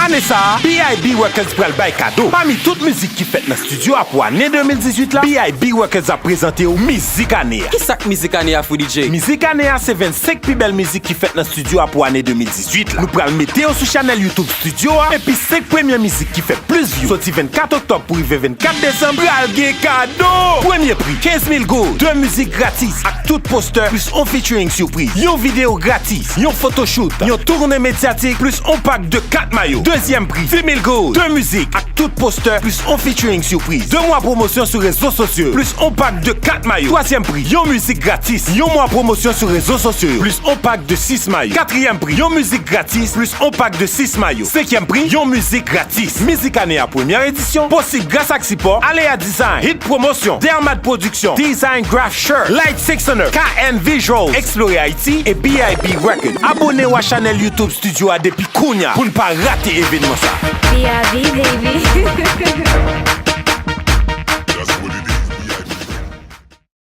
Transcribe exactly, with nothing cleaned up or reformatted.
Ane sa a, B I B Records pral bay kado. Pami tout mizik ki fèt nan estidyo a pou ane de mil dizuit la, B I B Records ap prezante w mizik ane a. Ki sa k mizik ane a, Foodie J? Mizik ane a se vennsenk pi bèl mizik ki fèt nan estidyo a pou ane de mil dizuit la. Nou pral mete yo sou chanèl YouTube estidyo a, epi senk premye mizik ki fè plis view, soti vennkat oktòb pou rive vennkat desanm, pral gen kado! Premye pri, kenz mil goud, de mizik gratis ak tout postè, plis on featuring sipriz, yon videyo gratis, yon photoshoot, yon toune medyatik, plis on pak de kat mayo. Dezyèm pri, dis mil goud, de mizik ak tout postè, plis on featuring sipriz, de mwa pwomosyon sou rezo sosyo, plis on pak de kat mayo. Twazyèm pri, yon mizik gratis, yon mwa pwomosyon sou rezo sosyo yo, plis on pak de sis mayo. Katriyèm pri, yon mizik gratis, plis on pak de sis mayo. Senkyèm pri, yon mizik gratis. Mizik ane a premyè edisyon, posib gras ak sipò Alea Design, Hit Promotion, Dermat Production, Design Graph Shirt, Light six hundred, K N Visuals, Explore Haiti e B I B Records. Abone w a chanèl YouTube estidyo a depi kounye a pou n pa rate evènman sa. B I B, baby.